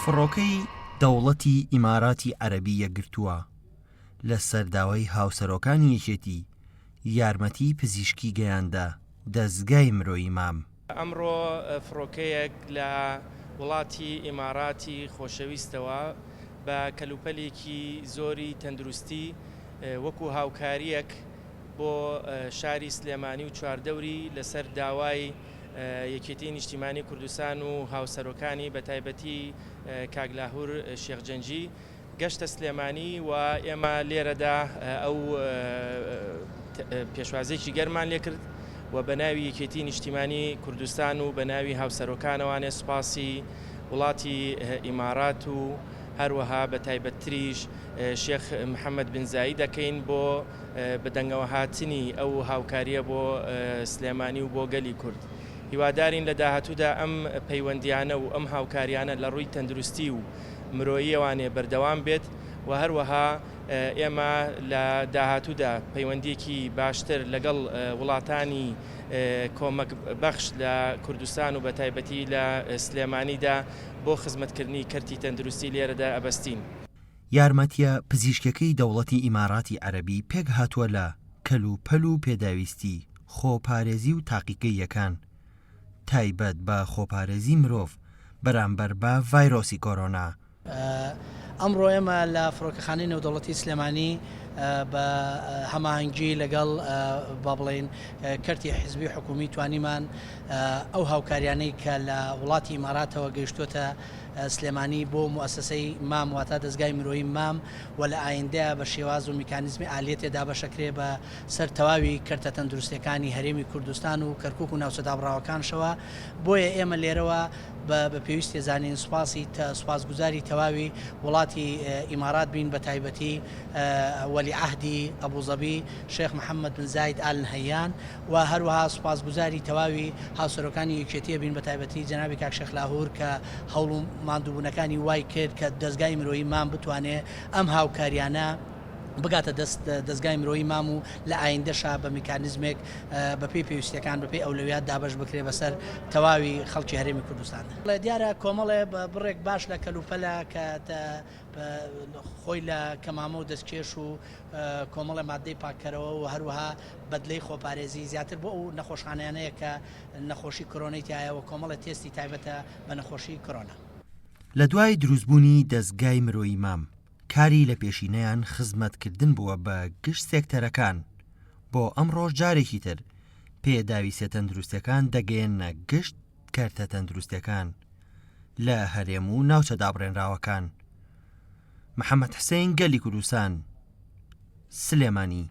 فڕۆکەی دەوڵەتی ئیماراتی عەرەبی یەکگرتووە لە سەر داوای هاوسەرۆکانی یەکێتی یارمەتی پزیشکی گەیاندە دەزگای مرۆیی مام. ئەمڕۆ فڕۆکەیەک لە وڵاتی ئیماراتی خۆشەویستەوە بە کەلوپەلێکی زۆری تەندروستی وەکو هاوکارییەک بۆ شاری سلێمانی و چواردەوری لەسەر داوای یەکێتی نیشتیمانی کوردستان و هاوسەرۆکانی بەتایبەتی کاک لاهور شێخ جەنگی گەشتە سلێمانی و ئێمە لێرەدا ئەو پێشوازیەکی گەرمان لێکرد و بە ناوی یەکێتی نیشتیمانی کوردستان و بە ناوی هاوسەرۆکانەوانێ سوپاسی وڵاتی ئیمارات و هەروەها بە تایبەتتریش شێخ محەممەد بن زاید دەکەین بۆ بەدەنگەوەهاتنی ئەو هاوکارییە بۆ سلێمانی و بۆ گەلی کورد. هیوادارین لە داهاتوودا ئەم پەیوەندییانە و ئەم هاوکارییانە لە ڕووی تەندروستی و مرۆییەوانێ بەردەوام بێت و هەروەها ئێمە لە داهاتوودا پەیوەندییەکی باشتر لەگەڵ وڵاتانی کۆمەک بەخش لە کوردستان و بەتایبەتی لە سلێمانیدا بۆ خزمەتکردنی کەرتی تەندروستی لێرەدا ئەبەستین. یارمەتیە پزیشکیەکەی دەوڵەتی ئیماراتی عەرەبی پێکهاتووە لە کەل و پەل و پێداویستی خۆپارێزی و تاقیگەییەکان تایبەت بە خۆپارێزی مرۆڤ بەرامبەر بە ڤایرۆسی کۆرۆنا. ئەمڕۆ ئێمە لە فڕۆکەخانەی نێودەوڵەتی سلێمانی بە هەماهەنگی لەگەڵ با بڵێین کەرتی حزبی و حکومی توانیمان ئەو هاوکاریانەی کە لە وڵاتی ئیماراتەوە گەیشتووەتە سلێمانی بۆ موئەسەسەی مام واتا دەزگای مرۆیی مام و لە ئایندەیا بە شێواز و میکانیزمی ئالیەتێ دابەشەکرێ بە سەر تەواوی کەرتە تەندروستیەکانی هەرێمی کوردستان و کەرکوک و ناوچە دابڕاوەکانشەوە بۆیە ئێمە لێرەوە بە بە پێویستی زانین سوپاسی سوپاسگوزاری تەواوی وڵاتی ئیمارات بین بە تایبەتی وەلی عەهدی ئەبوزەبی شێخ محەمەد بن زاید ئال نهەیان و هەروەها سوپاسگوزاری تەواوی هاوسەرۆکانی یەکێتیە بین بەتایبەتی جەنابی کاک شێخ لاهور کە هەوڵ و ماندووبوونەکانی وای کرد کە دەزگای مرۆیی مام بتوانێ ئەم هاوکاریانە بگاتە دەست دەزگای مرۆیی مام و لە ئایندەشا بە میکانیزمێک بەپێی پێویستیەکان بەپێی ئەولەویات دابەش بکرێ بەسەر تەواوی خەڵکی هەرێمی کوردستان. دیارە کۆمەڵێ بڕێک باش لە کەلوپەلە کە خۆی لە کەمامە و دەستکێش و کۆمەڵێ ماددەی پاککەرەوە و هەروەها بەدلەی خۆپارێزی زیاتر بۆ ئەو نەخۆشخانەیانەیە کە نەخۆشی کۆرۆنەی تیایە و کۆمەڵێ تێستی تایبەتە بە نەخۆشی کۆرۆنا. لە دوای دروستبوونی دەزگای مرۆیی مام، کاری لە پێشینەیان خزمەتکردن بووە بە گشت سێکتەرەکان، بۆ ئەمڕۆش جارێکی تر پێداویستیە تەندروستیەکان دەگەیەننە گشت کەرتە تەندروستیەکان لە هەرێم و ناوچە دابڕێنراوەکان. محەمەد حسین گەلی کوردستان، سلێمانی.